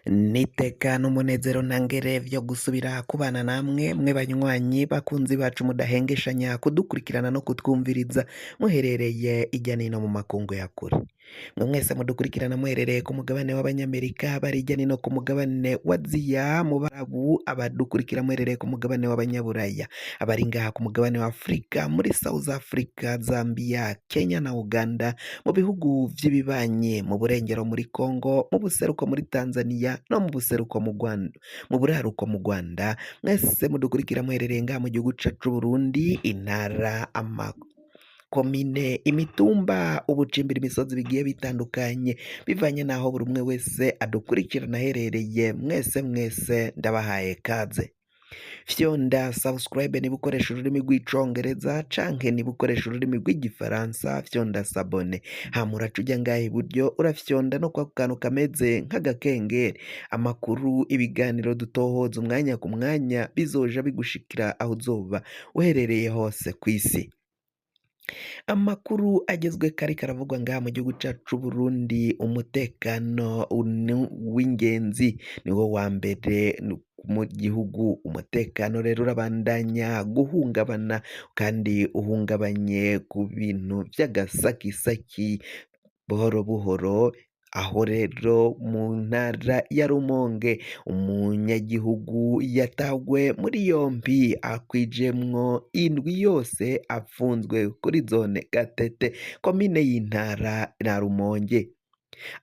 N'iteka n'umunezero ntangere vyo gusubira kubana namwe mwe banywanyi bakunzi bacu mudahengeshanya kudukurikirana no kutwumviriza muherereye irya nino mu makungu ya kure. Mwe mwese mudukurikirana muherereye ku mugabane w'abanyamerika, bari irya nino ku mugabane wa Aziya, mu Barabu, abadukurikira muherereye ku mugabane w'abanyaburaya, abari ngaha ku mugabane wa Afurika, muri South Africa, Zambia, Kenya na Uganda, mu bihugu vy'ibibanyi, mu burengero muri Congo, mu buseruko muri Tanzania no mu buseruko mu Rwanda, mu buraruko mu Rwanda, mwese mudukurikira muherereye ngaha mu gihugu cacu c'Uburundi, intara, amakomine, imitumba, ubucimbira, imisozi bigiye bitandukanye, bivanye n'aho buri umwe wese adukurikirana aherereye, mwese mwese ndabahaye kaze. Fyonda subscribe niba ukoresha ururimi rw'icongereza, canke niba ukoresha ururimi rw'igifaransa fyonda s'abonner. Hama uraca uja ngaha iburyo, urafyonda no kwako kantu kameze nk'agakengeri. Amakuru, ibiganiro dutohoza umwanya ku mwanya bizoja bigushikira aho uzoba uherereye hose kw'isi. Amakuru agezweko ariko aravugwa ngaha mu gihugu cacu c'Uburundi, umutekano w'ingenzi niwo wa mbere mu gihugu. Umutekano rero urabandanya guhungabana kandi uhungabanye ku bintu vy'agasakisaki buhoro buhoro. Aho rero mu ntara ya Rumonge umunyagihugu yatagwe muri yompi akwijemwo indwi yose afunzwe kuri zone Gatete, komine y'intara ya Rumonge,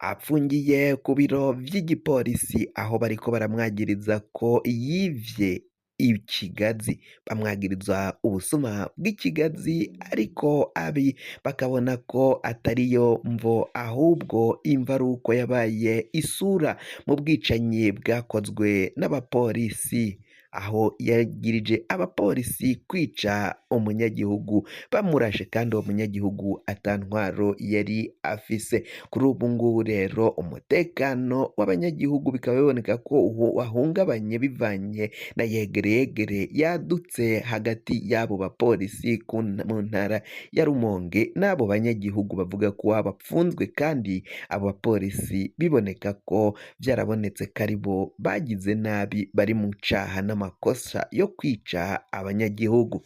apfungiye ku biro vy'igipolisi aho bariko baramwagiriza ko yivye ikigazi. Bamwagiriza ubusuma bw'ikigazi, ariko abi bakabona ko atariyo mvo, ahubwo imvo ari uko yabaye isura mu bwicanyi bwakozwe n'abapolisi, aho yagirije abapolisi kwica umunyagihugu bamurashe kandi uwo munyagihugu ata ntwaro yari afise. Kuri ubu ngubu rero umutekano w'abanyagihugu bikaba biboneka ko wahungabanye bivanye na yegereyegere yadutse hagati y'abo bapolisi mu ntara ya Rumonge n'abo banyagihugu bavuga ko bapfunzwe, kandi abo bapolisi biboneka ko vyarabonetse ko aribo bagize nabi, bari mu caha n'amakosa yo kwica abanyagihugu.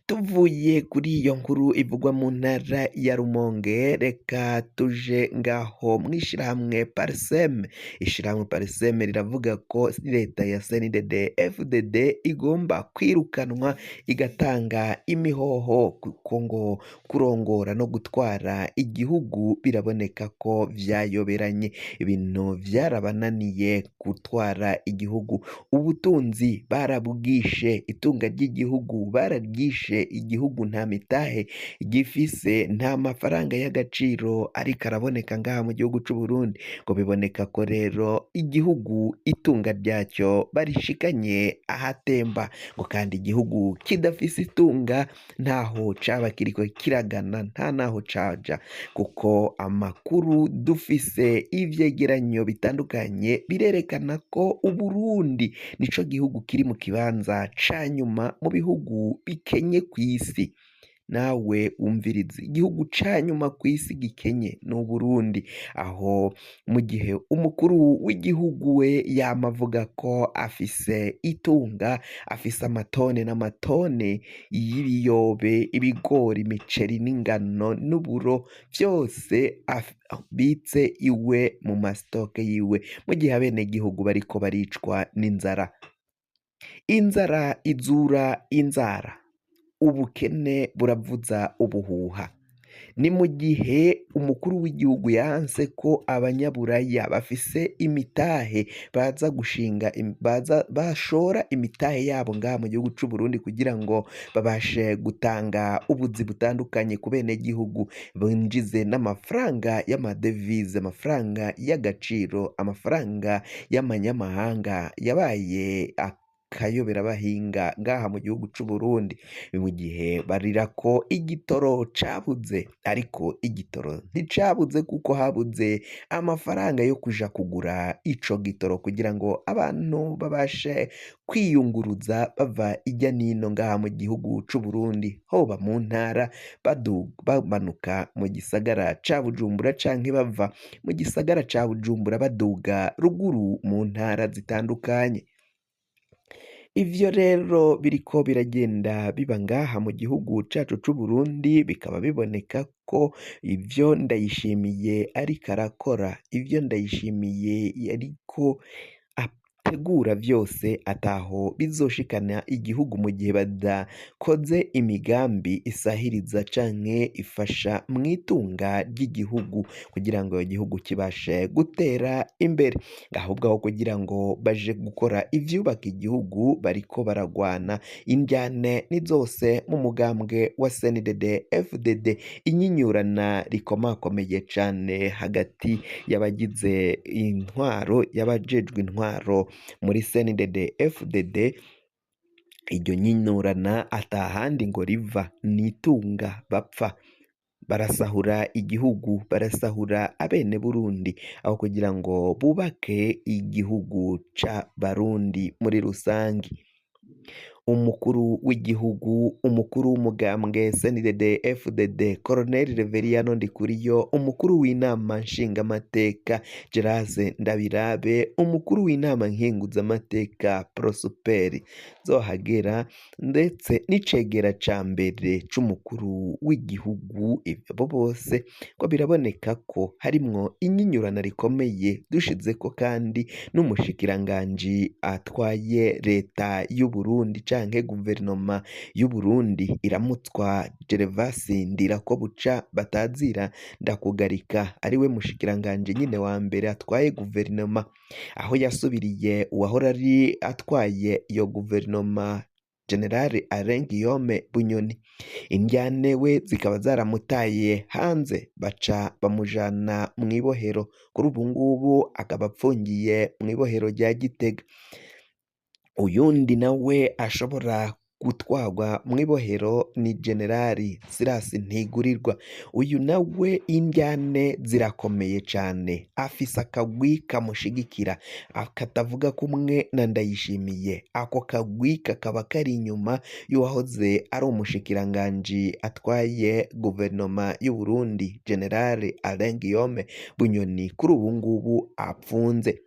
Tuvuye kuri iyo nkuru ivugwa mu ntara ya Rumonge, reka tuje ngaho mw'ishirahamwe Parsem. Ishirahamwe Parsem riravuga ko leta ya CNDD FDD igomba kwirukanwa igatanga imihoho, kuko ngo kurongora no gutwara igihugu biraboneka ko vyayoberanye, ibintu vyarabananiye gutwara igihugu, ubutunzi barabwishe, itunga ry'igihugu bararyishe, igihugu nta mitahe gifise, nta mafaranga y'agaciro ariko araboneka ngaha mu gihugu c'Uburundi. Ngo biboneka ko rero igihugu itunga ryacyo barishikanye ahatemba, ngo kandi igihugu kidafise itunga ntaho caba kiriko kiragana, nta naho caja, kuko amakuru dufise, ivyegeranyo bitandukanye birerekana ko Uburundi nico gihugu kiri mu kibanza ca nyuma mu bihugu bikenye kw'isi. Nawe wumvirize, igihugu ca nyuma kw'isi gikenye ni Uburundi, aho mu gihe umukuru w'igihugu we yama avuga ko afise itunga, afise amatone n'amatone y'ibiyobe, ibigori, imiceri n'ingano n'uburo vyose abitse iwe mu ma stock yiwe, mu gihe abenegihugu bariko baricwa n'inzara. Inzara izura inzara, ubukene buravuza ubuhuha. Ni mu gihe umukuru w'igihugu yanse ko abanyaburaya bafise imitahe baza gushinga, baza bashora imitahe yabo ngaha mu gihugu c'Uburundi kugira ngo babashe gutanga ubuzi butandukanye ku benegihugu, binjize n'amafaranga y'amadevize, amafaranga y'agaciro, amafaranga y'amanyamahanga yabaye. akayoberabahinga ngaha mu gihugu c'u Burundi, mu gihe barira ko igitoro cabuze, ariko igitoro nticabuze kuko habuze amafaranga yo kuja kugura ico gitoro kugira ngo abantu babashe kwiyunguruza bava irya nino ngaha mu gihugu c'u Burundi, hoba mu ntara bamanuka mu gisagara ca Bujumbura canke bava mu gisagara ca Bujumbura baduga ruguru mu ntara zitandukanye. Ivyo rero biriko biragenda biba ngaha mu gihugu cacu c'u Burundi, bikaba biboneka ko ivyo Ndayishimiye ariko arakora, ivyo Ndayishimiye ariko ategura vyose ataho bizoshikana igihugu mu gihe badakoze imigambi isahiriza canke ifasha mw'itunga ry'igihugu kugira ngo igihugu kibashe gutera imbere. Ahubwo aho kugira ngo baje gukora ivyubaka igihugu bariko baragwana indyane ni zose mu mugambwe wa CNDD FDD, inyinyurana rikomakomeye cane hagati y'abagize intwaro, y'abajejwe intwaro muri CNDD FDD. Iryo nyinyurana atahandi ngo riva n'itunga bapfa, barasahura igihugu, barasahura abene Burundi aho kugira ngo bubake igihugu c'Abarundi muri rusangi. Umukuru w'igihugu, umukuru w'umugambwe CNDD FDD Colonel Reveriyano Ndikuriyo, umukuru w'inama nshingamateka Gerase Ndabirabe, umukuru w'inama nkenguzamateka Prosper Nzohagera, ndetse n'icegera ca mbere c'umukuru w'igihugu, abo bose ngo biraboneka ko harimwo inyinyurana rikomeye, dushizeko kandi n'umushikiranganji atwaye leta y'u Burundi canke guverinoma y'u Burundi iramutswa Gervasi Ndirakobuca batazira Ndakugarika, ariwe mushikiranganji nyine wa mbere atwaye guverinoma, aho yasubiriye uwahora ari atwaye iyo guverinoma General Alain Guillaume Bunyoni. Indyane we zikaba zaramutaye hanze baca bamujana mw'ibohero, kuri ubu ngubu akaba apfungiye mw'ibohero rya Gitega. Uyundi nawe ashobora gutwarwa mw'ibohero ni Generali Silas Ntigurirwa, uyu nawe indyane zirakomeye cane, afise akagwi kamushigikira katavuga kumwe na Ndayishimiye, ako kagwi kakaba kari inyuma y'uwahoze ari umushikiranganji atwaye guverinoma y'u Burundi General Alain Guillaume Bunyoni, kuri ubu ngubu apfunze.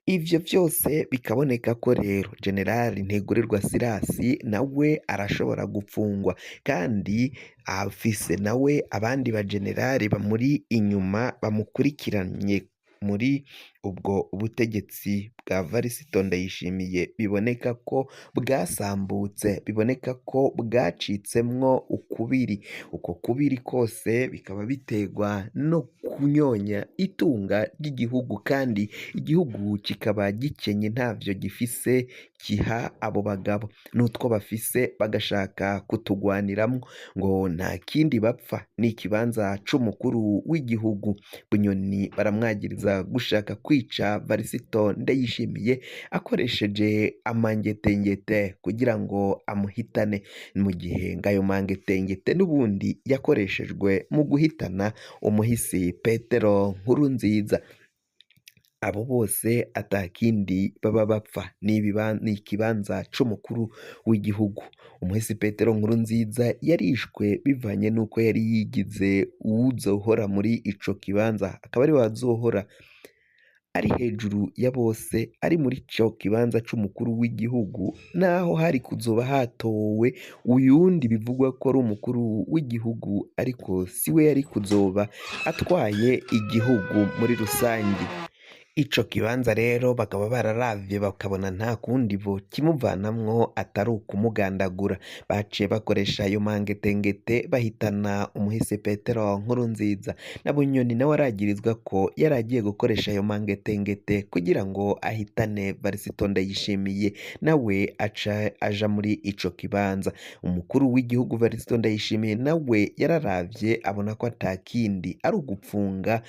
Ivyo vyose bikaboneka ko rero General Ntigurirwa Silas nawe arashobora gupfungwa, kandi afise nawe abandi bagenerali bamuri inyuma bamukurikiranye muri ubwo butegetsi bwa Varisito Ndayishimiye, biboneka ko bwasambutse, biboneka ko bwacitsemwo ukubiri. Uko kubiri kose bikaba biterwa no kunyonya itunga ry'igihugu, kandi igihugu kikaba gikenye ntavyo gifise kiha abo bagabo, n'utwo bafise bagashaka kutugwaniramwo ngo nta kindi bapfa ni ikibanza c'umukuru w'igihugu. Bunyoni baramwagiriza gushaka kwica Varisito Ndayishimiye akoresheje amangetengete kugira ngo amuhitane, mu gihe ngayo mangetengete n'ubundi yakoreshejwe mu guhitana umuhisi Petero Nkurunziza. Abo bose atakindi baba bapfa ni ikibanza c'umukuru w'igihugu. Umuhisi Petero Nkurunziza yarishwe bivanye n'uko yari yigize uwuzohora muri ico kibanza, akaba ariwe azohora ari hejuru ya bose, ari muri ico kibanza c'umukuru w'igihugu, naho hari kuzoba hatowe uyundi bivugwa ko ari umukuru w'igihugu, ariko siwe yari kuzoba atwaye igihugu muri rusangi. Ico kibanza rero bakaba bararavye bakabona nta kundi bokimuvanamwo atari ukumugandagura, baciye bakoresha ayo mangetengete bahitana umuhisi Petero Nkurunziza. Na Bunyoni nawe aragirizwa ko yari agiye gukoresha ayo mangetengete kugira ngo ahitane Varisito Ndayishimiye, nawe aca aja muri ico kibanza. Umukuru w'igihugu Varisito Ndayishimiye nawe yararavye abona ko atakindi ari ugupfunga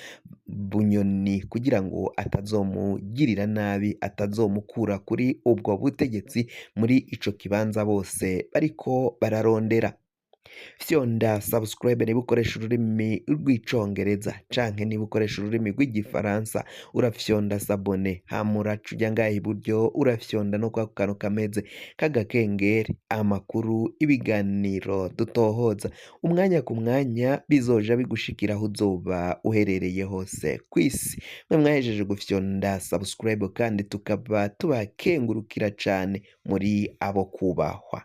Bunyoni kugira ngo atazomugirira nabi, atazomukura kuri ubwo butegetsi muri ico kibanza bose bariko bararondera. Fyonda subscribe niba ukoresha ururimi rw'Icongereza, canke niba ukoresha ururimi rw'Igifaransa urafyonda s'abonner, hama uraca uja ngaha iburyo urafyonda no kwako kantu kameze k'agakengeri. Amakuru, ibiganiro dutohoza umwanya ku mwanya bizoja bigushikira aho uzoba uherereye hose kw'isi. Mwe mwahejeje gufyonda subscribe kandi tukaba tubakengurukira cane, muri abo kubahwa.